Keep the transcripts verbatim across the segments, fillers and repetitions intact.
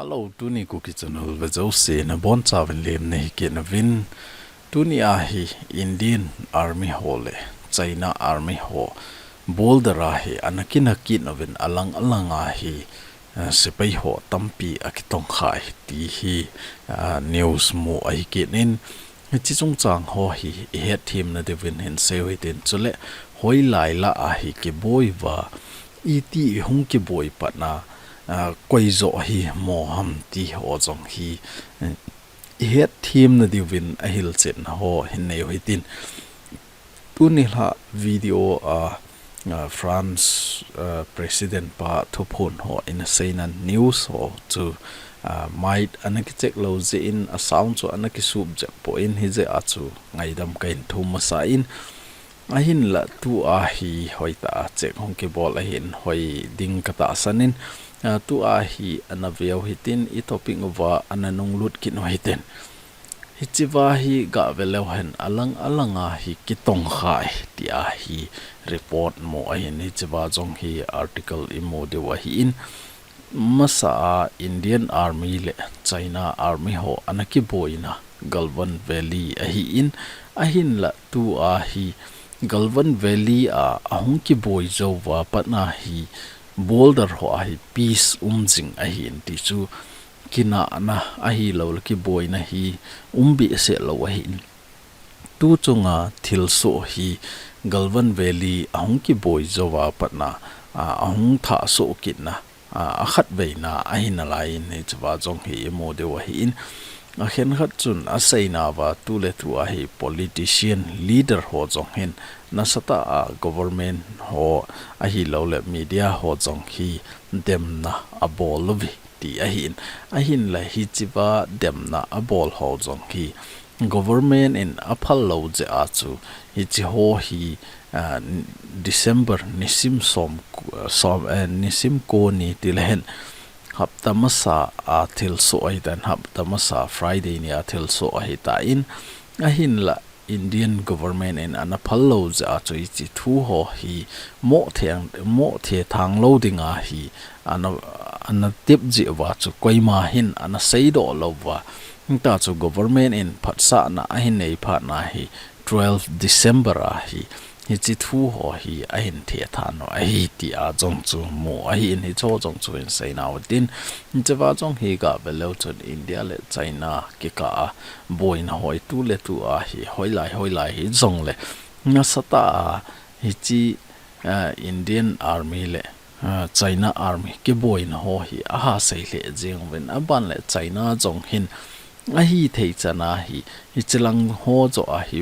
Hello, tuni Kuki Channel vejouse nabonchauvin lemna hikit nauvin. Tuni ahi Indian Army ho le China Army ho border ahi ana kinah kit nauvin alang alang ahi, eh, sepai ho tampi akitongkhai ti hi, ah, news mu ahi kit in. Hiche chungchang ho hi ihet them nadiuvin hin seiu hitin, chule hoilai lah ahi kiboi uva, iti ihung kiboi patna, ah, koi joh hi mo ham ti ho jong hi, eh, ihet them nadiuvin ahilchetna ho hin neiu hitin. Tuni lha video a, ah, France, ah, President pa thuphon ho in aseinan news ho chu, ah, mic ana kicheck lou jeh in a sound chu ana kisup jep poi, hijeh a chu ngaidam kahin thum masa in. Ahinlah tua hi hoitah a check hung kibol ahin hoi ding katahsan in, ah, tua hi ana veu hitin, i topic uva ana nunglut kit u hitin. Hichea hi gave leu hen alang alang ahi kitongkhai tia hi report mu ahin, hichea jong hi article imu diu ahin, masa a Indian Army le China Army ho ana kiboina Galwan Valley ahin, ahinlah tua hi Galwan Valley a ahung kiboi jou uva patna hi border ho ahi peace um jing ahin ti chu kinahna ahilouleh kiboina hi um behseh lou ahin. Tu chunga thilsoh hi Galwan Valley ahung kiboi jou uva patna, a, ahung thah soh kitna, a, akhatveina ahi nalai in hichea jong hi imu diu ahin. Akhenkhat chun aseina uva tuletu ahi politician leader ho jong hin nasatah a government ho ahilouleh media ho jong hi demna abol uve ti ahin, ahinlah hichea demna abol ho jong hi government in aphal lou jeh a chu hiche ho hi, ah, December nisim som, som, eh, nisim ko ni tilehen hapta masa a thilsoh ahitan, hapta masa Friday ni a thilsoh ahitan, ahinlah Indian government in ana phal lou jeh a chu hiche thu ho hi moh theng, moh thethang lou dinga hi ana, ana tep jeh uva chu koima hin ana seidoh lou uva. Hita chu government in phatsahna ahin nei phatna hi twelve December ahi, hiche thu ho hi ahin thethan u ahi tia jong chu mu ahin, hicho jong chu hin seina utin. Hichea jong hi gave leu chun India le China kikah a boina hoi tuletu ahi hoilai hoilai hijongleh nasatah a hiche, ah, Indian Army le, ah, China Army kiboina ho hi aha seilheh jeng uvin, aban le China jong hin ahithei chan ahi, hiche lang ho joh ahi,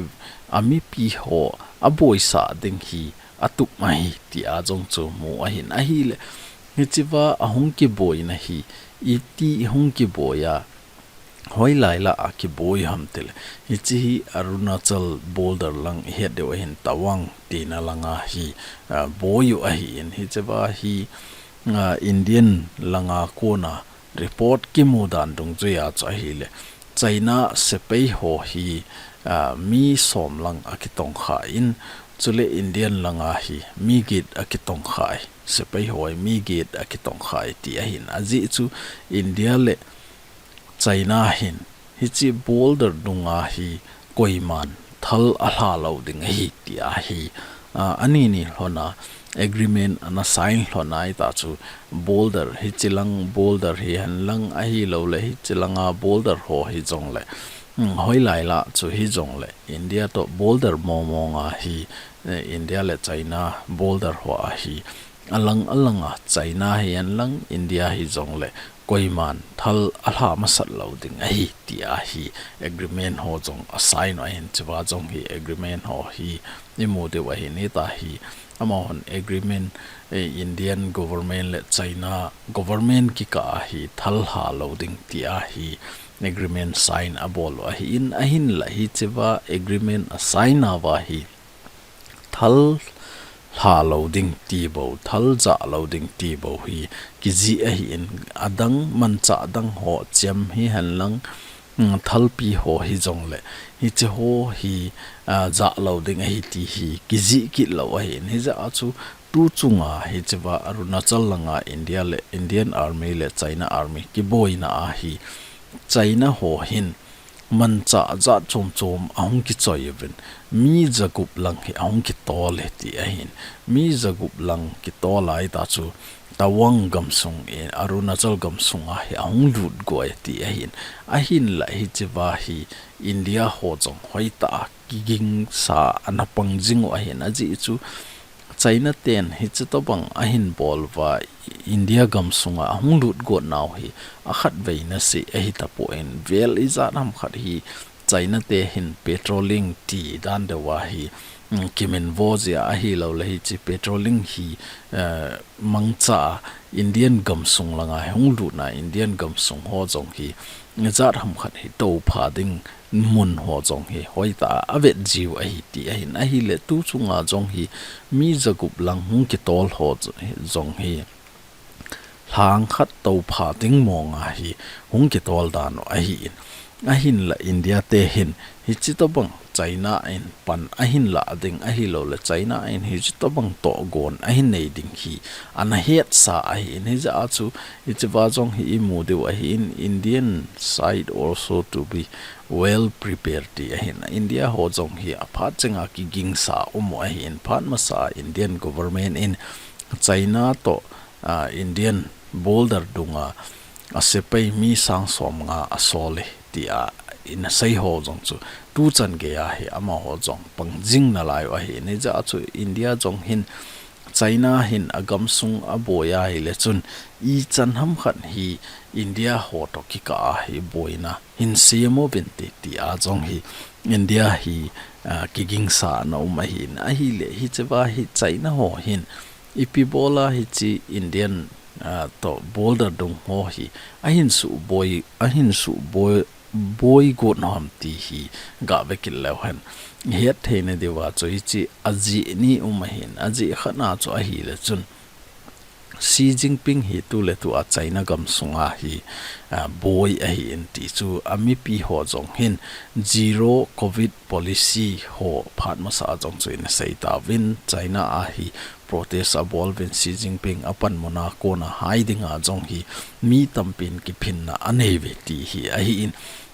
amipi ho aboisah ding hi atup ahi tia jong chu mu ahin, ahileh hichea ahung kiboina hi iti hung kiboi a, hoilai lah a kiboi ham tileh, hiche hi Arunachal border lang ihet diu ahin, Tawang tina langa hi, ah, boi u ahin, hichea hi, ah, Indian langa kona report kimu dan dungjuia chu ahileh China sepai ho hi, ah, mi som lang akitongkha in, chule Indian langa hi mi get akitongkhai, sepai ho hi mi get akitongkhai ti ahin, ajeh chu India le China hin hiche border dunga hi koiman thal alha lou ding ahi tia hi, ah, anini lhona agreement ana sign lhona hita chu border hiche lang border hihen lang ahilouleh hiche langa border ho hijongleh, hmm, hoilai lah chu hijongleh India toh border mong mong ahi, eh, India le China border ho ahi, alang alang a China hihen lang India hijongleh koiman thal alha masat lou ding ahi tia hi agreement ho jong asign u ahin, hichea jong hi agreement ho hi imu diu ahin, hita hi amahon agreement, eh, Indian government le China government kikah a hi thal lha lou ding tia hi agreement sign abol u ahin, ahinlah hichea agreement asign nauva hi thal lha lou ding tibou, thal jah lou ding tibou hi kijih ahin, adang manchah dang ho chem hihen lang, mm, thalpi ho hijongleh hiche ho hi, ah, jah lou ding ahi ti hi kijih kit lou ahin, hijeh a chu Tu chunga hichea Arunachal langa India le Indian Army le China Army kiboina a hi China ho hin manchah jat chom chom ahung kichoi uvin, mi jagup lang hi ahung kitol e ti ahin. Mi jagup lang kitol a hita chu Tawang gamsung in Arunachal gamsung a hi ahung lut go e ti ahin. Ahinla hichea hi India ho jong hoitah a kigingsa ana pang jing u ahin, ajeh chu China ten hichi tobang ahin bol uva India gamsunga ahung lut got nau hi akhat vei nase ahi tapon, vel ijat ham khat hi China te hin patrolling ti dan deuh a hi, mm, kiminvo jia ahilou le hichi patrolling hi, eh, mangcha a Indian gamsung langa hung lutna Indian gamsung ho jong hi ijat ham khat hi topha ding mun ho jong hi hoitah a avet jiu ahi ti ahin. Ahile tu chunga jong hi mi jagup lang hung kitol ho jong hi lhang khat topha ding monga hi hung kitol dan u ahin. Ahinla India te hin hichi tobang China in pan ahin lah ding ahilou le China in hichi tobang tohgon ahin nei ding hi ana hetsa ahin. Hijeh a chu hichea jong hi imu diu ahin, Indian side also to be well prepared ti ahin. India ho jong hi aphat chenga kigingsa um u ahin, phat masa a Indian government in China toh, ah, Indian border dunga asepai mi sang som nga asol e tia ina sei ho jong chu tuchan geiya hi amaho jong pang jing nalai u ahin. Hijeh a chu India jong hin China hin agamsung aboi ahile chun ichan ham khat hi India ho toh kikah a hi boina hin sem uvin te tia jong hi India hi, ah, kigingsa na um ahin. Ahile hichea hi China ho hin ipi bola hichi Indian, ah, toh border dung ho hi ahin suboi, ahin suboi, boi got u ham ti hi gah ve kit leu hen. Hetthei na diuva chu hichi ajeh ni um ahin, ajeh khat na chu ahile chun Xi Jinping hi tuletu a China gamsunga hi, ah, boi ahin ti chu amipi ho jong hin zero covid policy ho phat masa a jong chu ina sei tauvin, China a hi protest abol uvin Xi Jinping apanmun a kona hai dinga jong hi mi tampin kiphinna anei uve ti hi ahin.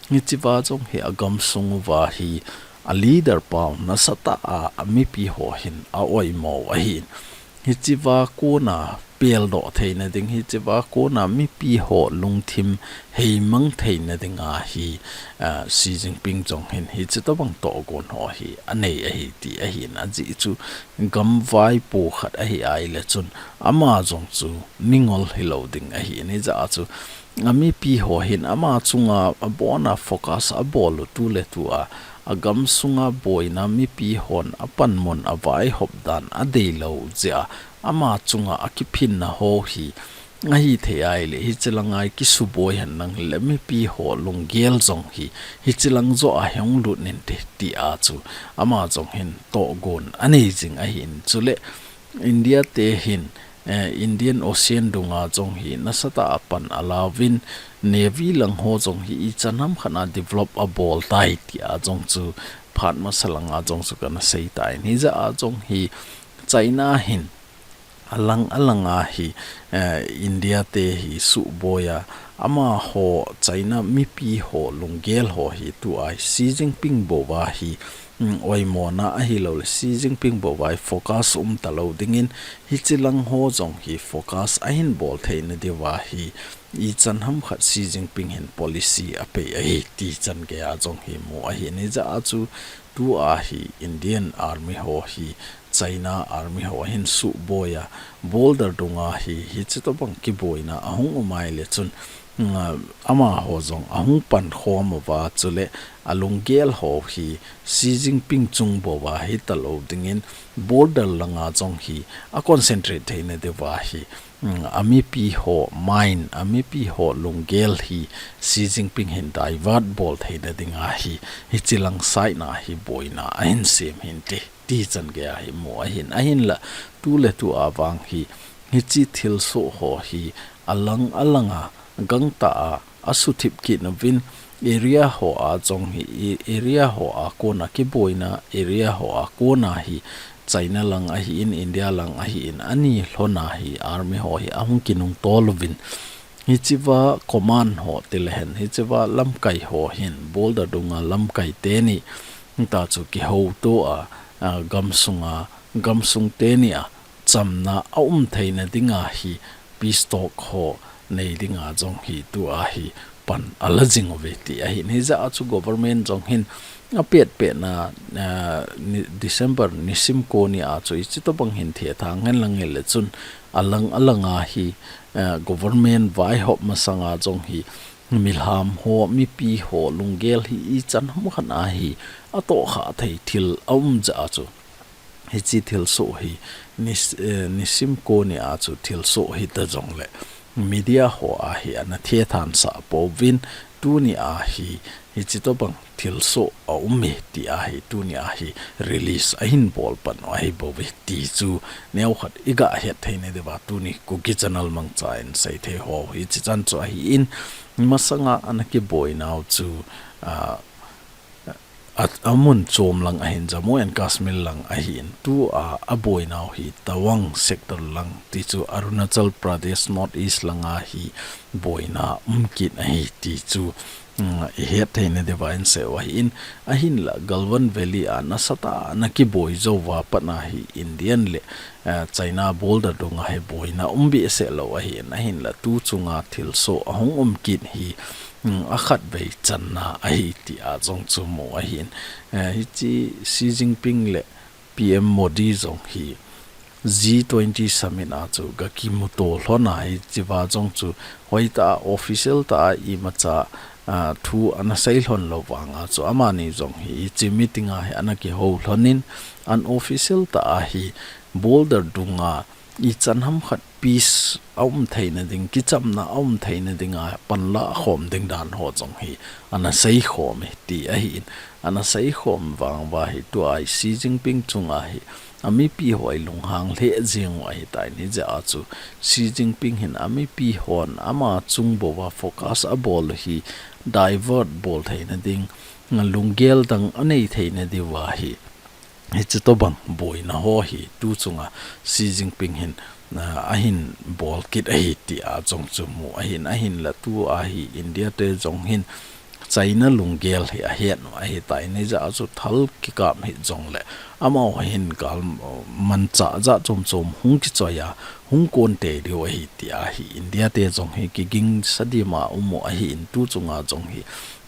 Hichea jong hi agamsung uva hi a leader pau nasatah a amipi ho hin a oimo u ahin. Hichea kona peldoh theina ding, hichea kona mipi ho lungthim heimang theina dinga hi, ah, Xi Jinping jong hin hichi tobang tohgon ho hi anei ahi ti ahin, ajeh chu gam vaipo khat ahi ahile chun ama jong chu mingol hilou ding ahin. Hijeh a chu amipi ho hin ama chunga abona focus abol u tuletu a, agamsunga boina mipi hon apanmun avaihop dan adeilou jeh a, ama chunga akiphinna ho hi ahithei ahile, hichi langa kisuboi hen lang hile mipi ho lunggel jong hi hichi lang joh a hung lut nin te tia chu ama jong hin tohgon anei jing ahin. Chule India te hin, eh, Indian Ocean dunga jong hi nasatah a pan alauvin, Navy lang ho jong hi ichan ham khat na develop abol tai tia jong chu phat masa langa jong chu kana sei tan. Hijeh a jong hi China hin alang alanga hi, eh, India te hi suboi a, amaho China mipi ho lunggel ho hi tua Xi Jinping bou a hi, mm, oimona ahilou le Xi Jinping bou a hi focus um talou dingin, hichi lang ho jong hi focus ahin bol theina diuva hi ichan ham khat Xi Jinping hin policy apei ahi ti chan geiya jong hi mu ahin. Hijeh a chu tua hi Indian Army ho hi China Army ho hin suboi a, border dunga hi hichi tobang kiboina ahung um ahile chun, mm, amaho jong ahung pankhom uva, chule alunggel ho hi Xi Jinping chung bou a hitalou dingin border langa jong hi a concentrate theina diuva hi, mm, amipi ho mind, amipi ho lunggel hi Xi Jinping hin divert bol theina dinga hi hichi lang side na hi boina ahin sem hinte ti chan geiya hi mu ahin. Ahinla tuletu a vang hi hichi thilsoh ho hi alang alanga gangtah a asuthip kit uvin, area ho a jong hi, i-, area ho a kona kiboina, area ho a kona hi China lang ahin, India lang ahin, ani lhona hi army ho hi ahung kinungtol uvin. Hichea command ho tilehen, hichea lamkai ho hin, border dunga lamkai teni, hita chu kihouto a, a, gamsunga, gamsung teni a, chamna aum theina dinga hi, peace talk ho nei dinga jong hi tua hi pan ala jing uve ti ahin. Hijeh a chu government jong hin apetpetna, ah, ni, December nisim koni a chu hichi tobang hin thethang hen lang le chun alang alanga hi, ah, government vaihop masanga jong hi milham ho, mipi ho, lunggel hi ichan ham khat a hi atohkha thei thil aum jeh a chu hichi thilsoh hi nis-, eh, nisim koni a chu thilsoh hita jongle media ho a hi ana thethan sah pouvin tuni a hi hichi tobang thilsoh aume ti a hi tuni a hi release ahin bol pan u ahi bouve ti chu neokhat iga het theina diuva tuni Kuki Channel mangcha in seithei ho hichi chan chu ahin masanga ana kiboinau chu, ah, a, amun chom lang ahin, Jammu and Kashmir lang ahin, tua aboinau hi Tawang sector lang ti chu Arunachal Pradesh North East langa hi boina um kit ahi ti chu, mm, ihet theina diuva inseiu ahin, ahinla Galwan Valley a nasatah a ana kiboi jouva pat a hi Indian le, eh, China border dunga hi boina um behseh lou ahin, ahinla tu chunga thilsoh ahung um kit hi, mm, akhatvei channa ahi ti a jong chu mu ahin. Eh, hichi Xi Jinping le P M Modi jong hi G twenty summit a chu ga kimuto lhon a hichea jong chu hoitah a official tah a imacha, ah, thu ana sei lhon lou vanga chu amani jong hi hichi meeting a hi ana kihou lhonin unofficial tah a hi border dunga ichan ham khat peace aum theina ding, kichamna aum theina dinga panla khom ding dan ho jong hi ana seikhom e ti ahin, ana seikhom vang uva hi tua hi Xi Jinping chunga hi amipi ho hi lunghang lheh jeng u ahitan hijeh a chu Xi Jinping hin amipi hon ama chung bouva focus abol hi divert bol theina ding, lunggel dang anei theina diuva hi hichi tobang boina ho hi tu chunga Xi Jinping hin, ah, ahin bol kit ahi ti a jong chu mu ahin, ahinla tua hi India te jong hin China lunggel hi ahet u ahitan hijeh a chu thal kikap hi jongle amaho hin gal, uh, manchah jat chom chom hung kichoi a hung kon tei diu ahi ti a hi India te jong hi kigingsa dima um u ahin tu chunga jong hi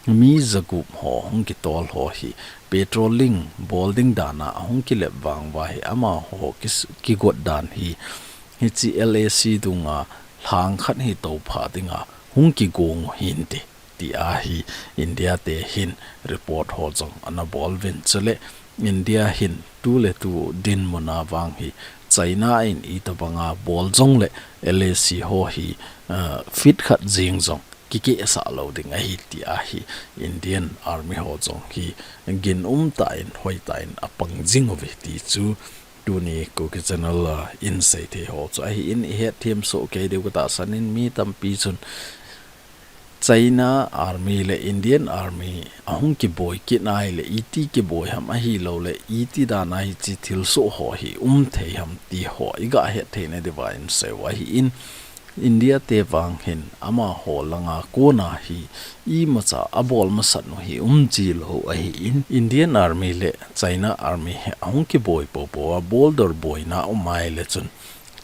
mi jagup ho hung kitol ho hi patrolling bol ding dan a hung kilep vang uva hi amaho kis-, kigot dan hi hichi L A C dunga lhang khat hi tophah dinga hung kigong u hinte ti a hi India te hin report ho jong ana bol uvin chule India hin tuletu dinmun a vang hi China in itobanga bol jongle L A C ho hi, ah, feet khat jeng jong kikehsah lou ding ahi ti a hi Indian Army ho jong hi ginum tah in hoitah in apang jing uve ti chu tuni Kuki Channel a insei thei ho chu ahin ihet them soh kei diu katahsan in mi tampi chun China Army le Indian Army ahung kiboi kit nai le iti kiboi ham ahilou le iti dan a hichi thilsoh ho hi um thei ham ti ho iga het theina diuva inseiu ahin India te vang hin amaho langa kona hi imacha abol masat u hi um chi lou ahin Indian Army le China Army hi ahung kiboi popo a border boina um ai le chun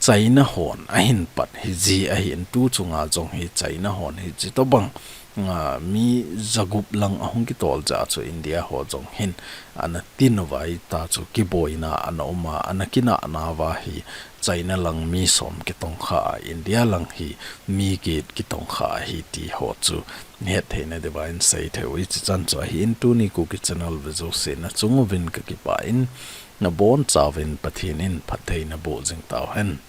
China hon ahin pat hi ji ahin tu chunga jong hi China hon hichi tobang, ah, mi jagup lang ahung kitol jeh a chu India ho jong hin ana tin uva hita chu kiboina ana um a ana kinah nauva hi China lang mi som kitongkha a India lang hi mi get kitongkha ahi ti ho chu het theina diuva insei theiu hichi chan chu ahin tuni Kuki Channel ve jouse nachung uvin kakipah in nabonchauvin Pathen in phattheina boh jing tauhen.